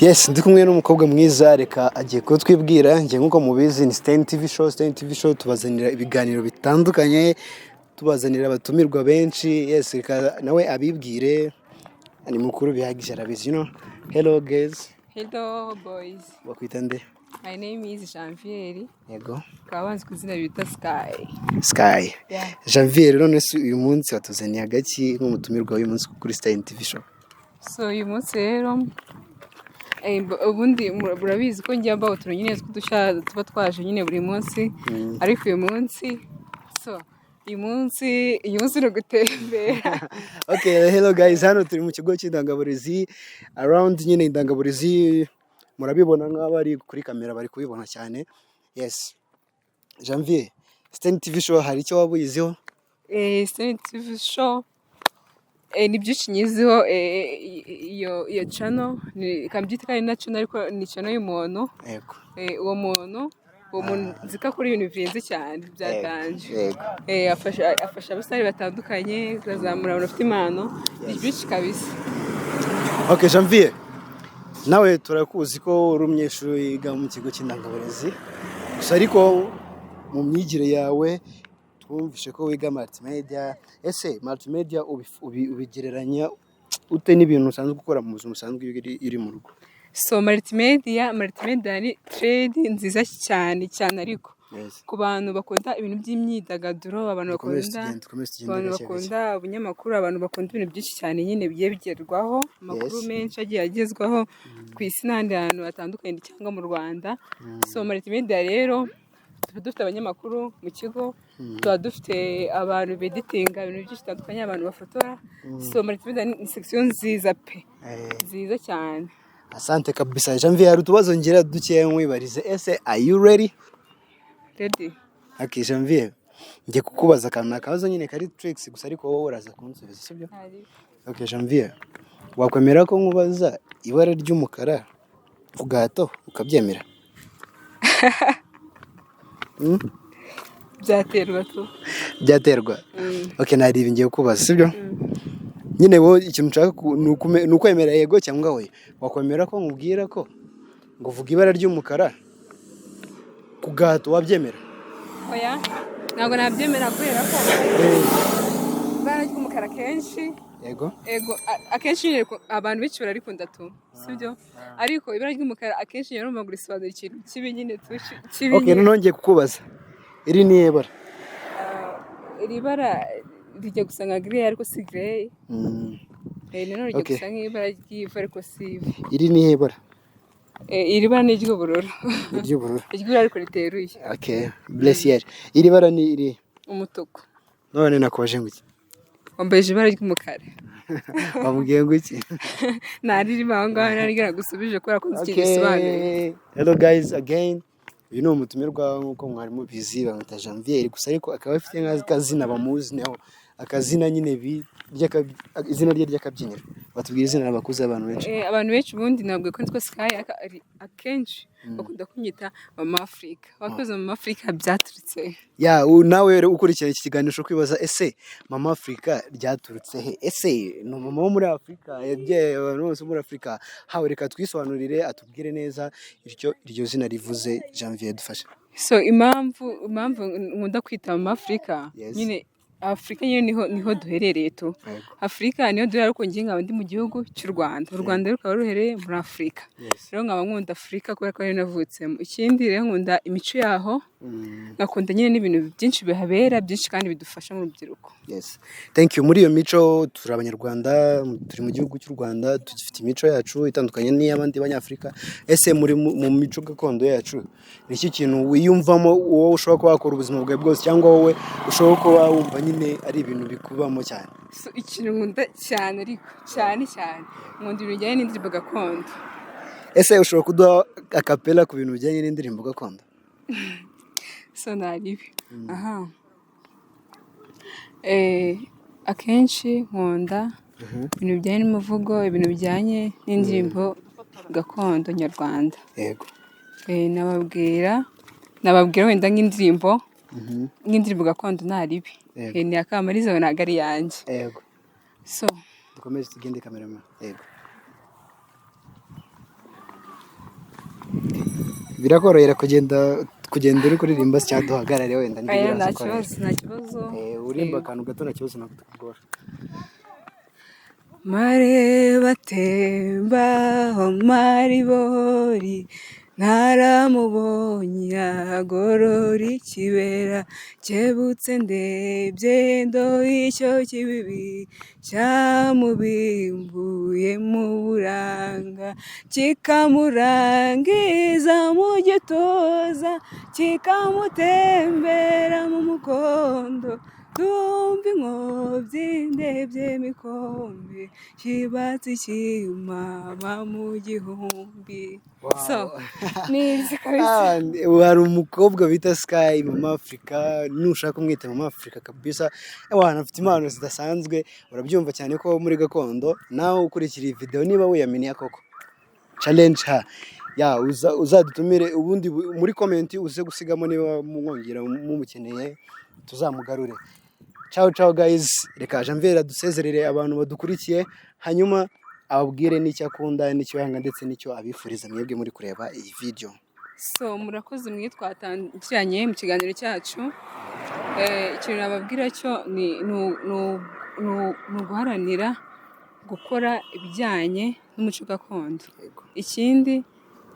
Yes, ndi kumwe n'umukobwa mwiza, reka agiye kutwibwira. Njye nk'uko mubizi ni Stein TV Show. Stein TV Show tubazanira ibiganiro bitandukanye, tubazanira abatumirwa benshi. Yes, reka nawe abibwire, ni mukuru bihagije, arabizi. Hello guys. Hello boys. Bakwita nde? My name is Janvier. Yego. Bakaba banzi ku izina bita Sky. Sky. Yeah. Janvier, none se uyu munsi watuzaniye agaki nk'umutumirwa w'uyu munsi kuri Stein TV Show? So uyu munsi rero ubundi murabizi ko njya mbaho utuntu nyine tw'udushya tuba twaje nyine buri munsi, ariko uyu munsi, so uyu munsi ni ugutembera. Okay, hello guys, hano turi mu kigo cy'Indangaburezi, around nyine Indangaburezi, murabibona nk'abari kuri kamera bari kubibona cyane. Yes. Janvier, Stein TV Show hari icyo waba uyiziho? Stein TV Show ni byinshi nyiziho. Iyo channel ni kambyita kandi na channel, ariko ni channel y'umuntu. Uwo muntu nzi ko akora ibintu birenze cyane bya danger. Afasha abasitari batandukanye, akazamura abantu bafite impano, ni byinshi kabisa. Okay, Janvier. Nawe turakuzi ko uri umunyeshuri wiga mu kigo cy'Indangaburezi. Gusa ariko mu myigire yawe twumvishe ko wiga multimedia. Ese multimedia ubigereranya ute n'ibintu usanzwe ukora mu buzima busanzwe iyo uri mu rugo? So multimedia ni trade nziza cyane cyane, ariko ku bantu bakunda ibintu by'imyidagaduro, abantu Dukomeze bakunda tugende, dukomeze tugende abantu gake gake. bakunda ubunyamakuru, abantu bakunda ibintu byinshi cyane nyine bigiye bigerwaho, amakuru menshi agiye agezwaho ku isi n'ahandi hantu hatandukanye cyangwa mu Rwanda. So multimedia rero tuba dufite abanyamakuru mu kigo, tuba dufite abantu beditinga ibintu byinshi bitandukanye, abantu bafotora. So multimedia ni section nziza pe, nziza cyane. Asante kabisa. Janvier, hari utubazo ngira dukeya nkwibarize. Ese are you ready? Ready. Okay, Janvier. Ngiye kukubaza akantu, ni akabazo nyine kari tricks gusa, ariko wowe uraza kunsubiza, sibyo? Okay, Janvier. Wakwemera ko nkubaza ibara ry'umukara ku gahato, ukabyemera? Byaterwa tu. Byaterwa. Okay, nari ibi ngiye kukubaza, sibyo? Nyine wowe ikintu nshaka ni ukwemera yego cyangwa oya. Wakwemera ko nkubwira ko ngo uvuga ibara ry'umukara ku gahato, wabyemera? Oya, ntabwo nabyemera kubera ko ibara ry'umukara akenshi ego, akenshi nyine abantu benshi bararikunda tu, sibyo? Ariko ibara ry'umukara akenshi nyine urumva ngo risobanura ikintu kibi nyine tu, kibi Okay, nyine. Noneho ngiye kukubaza. Iri ni ibara. Ah, iri bara rijya gusa nka grey ariko si grey. Nanone rijya gusa nk'ibara ry'ivu ariko si ivu. Iri ni ibara. Iri bara ni iry'ubururu. Iry'ubururu. Iry'ubururu ariko riteruye. Okay, bleu ciel. Iri bara ni iri. Umutuku. None nakubaje ngo iki? Wambaye ibara ry'umukara. Wamubwiye ngo iki? Ntaririmo aho ngaho, naryo nagusubije kubera ko nzi ikintu gisobanuye. Okay. Hello guys again. Uyu ni umutumirwa nk'uko mwari mubizi, bamwita Janvier, gusa ariko akaba afite nk'akazina bamuziho, akazina nyine izina rye ry'akabyiniro. Batubwira izina bakuze abantu benshi. Abantu benshi ubundi ntabwo ko nitwa Sky, akenshi bakunda kunyita Mama Africa. Abakozi Mama Africa byaturutse Ya, nawe rero ukurikirana iki kiganiro ushobora kwibaza: ese Mama Africa ryaturutse he? Ese ni umumama wo muri Afurika yabyaye abantu bose bo muri Afurika? Hawe reka twisobanurire, atubwire neza iryo zina rivuze. Janvier, dufashe. So impamvu nkunda kwita Mama Africa, nyine Afurika nyine niho duherereye tu. Afurika niho duherereye, ariko njye nkaba ndi mu gihugu cy'u Rwanda. U Rwanda rukaba ruherereye muri Afurika. Rero nkaba nkunda Afurika kubera ko ariyo navutsemo. Ikindi rero nkunda imico yaho, nkakunda nyine n'ibintu byinshi bihabera byinshi kandi bidufasha mu rubyiruko. Yes. Thank you. Muri iyo mico, turi Abanyarwanda, turi mu gihugu cy'u Rwanda, tugifite imico yacu itandukanye n'iy'abandi Banyafurika. Ese muri mu mico gakondo yacu, ni iki kintu wiyumvamo wowe ushobora kuba wakora ubuzima bwawe bwose, cyangwa wowe ushobora kuba wumva nyine ari ibintu bikubamo cyane? So, ikintu nkunda cyane, ariko cyane cyane nkunda ibintu bijyanye n'indirimbo gakondo. Ese ushobora kuduha acapella ku bintu bijyanye n'indirimbo gakondo? So naribi aha, akenshi nkunda ibintu bijyanye n'umuvugo, ibintu bijyanye n'indirimbo gakondo nyarwanda. Nababwira wenda nk'indirimbo gakondo ntaribi. Ni Akamariza, ntabwo ari iyanjye. So Dukomeze tugende, cameraman. Yego. Birakorohera kugenda uri kuririmba se, cyangwa duhagarare wenda? Aya, Nibyo nta biraza korohera. kibazo, nta kibazo. Urimba akantu gato, nta kibazo, ntabwo tukugora. Mareba atemba amaribori, ntaramubonye agorora ikibera, kebutse ndebye ndo icyo kibibi cyamubimbuye mu buranga, kikamurangiza mu gituza, kikamutembera mu mukondo. Ndumva inkobyi ndebye mikombe, kibatsi kimama mu gihumbi. So nizi kabisa. Ah, hari umukobwa bita Sky Mama Africa, nushaka umwita Mama Africa kabisa. Abantu afite impano zidasanzwe, urabyumva cyane ko muri gakondo. Nawe ukurikira iyi video, niba wiyaminiye koko, challenge ha ya uzadutumire ubundi muri comment uze gusigamo niba mwongera mumukeneye, tuzamugarure. Ciao ciao guys. Reka Janvier dusezerere abantu badukurikiye, hanyuma ababwire n'icyo akunda n'icyo yanga ndetse n'icyo abifuriza mwebwe muri kureba iyi video. So murakoze mwe twatangiranye mu kiganiro cyacu. Ikintu nababwira cyo ni uguharanira gukora ibijyanye n'umuco gakondo. Ikindi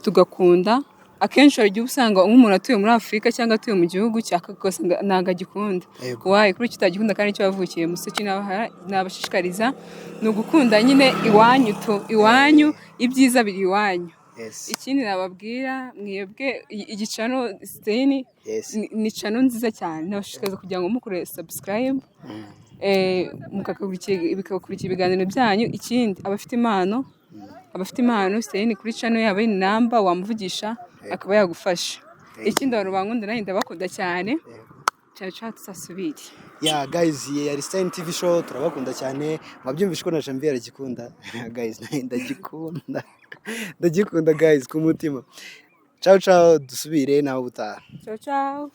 tugakunda, akenshi hari igihe usanga nk'umuntu atuye muri Afurika cyangwa atuye mu gihugu cye, ugasanga ntabwo agikunda. Wayi kuri icyo utagikunda kandi icyo wavukiye muso, icyo nabashishikariza ni ugukunda nyine iwanyu tu, iwanyu ibyiza biri iwanyu. Ikindi nababwira mwebwe, igicano Siteni ni channel nziza cyane, nabashishikariza kugira ngo mukore subscribe, mugakurikira ibiganiro byanyu. Ikindi abafite impano, Siteni kuri channel yabo ni namba wamuvugisha akaba yagufasha. Ikindi abantu bankunda, nanjye ndabakunda cyane. Ciao ciao, tuzasubire. Yeah guys, iyi yari Stein TV Show, turabakunda cyane. Mwabyumvishe ko na Janvier aragikunda. Guys, nanjye ndagikunda, ndagikunda guys ku mutima. Ciao ciao, dusubire nawe ubutaha. Ciao ciao.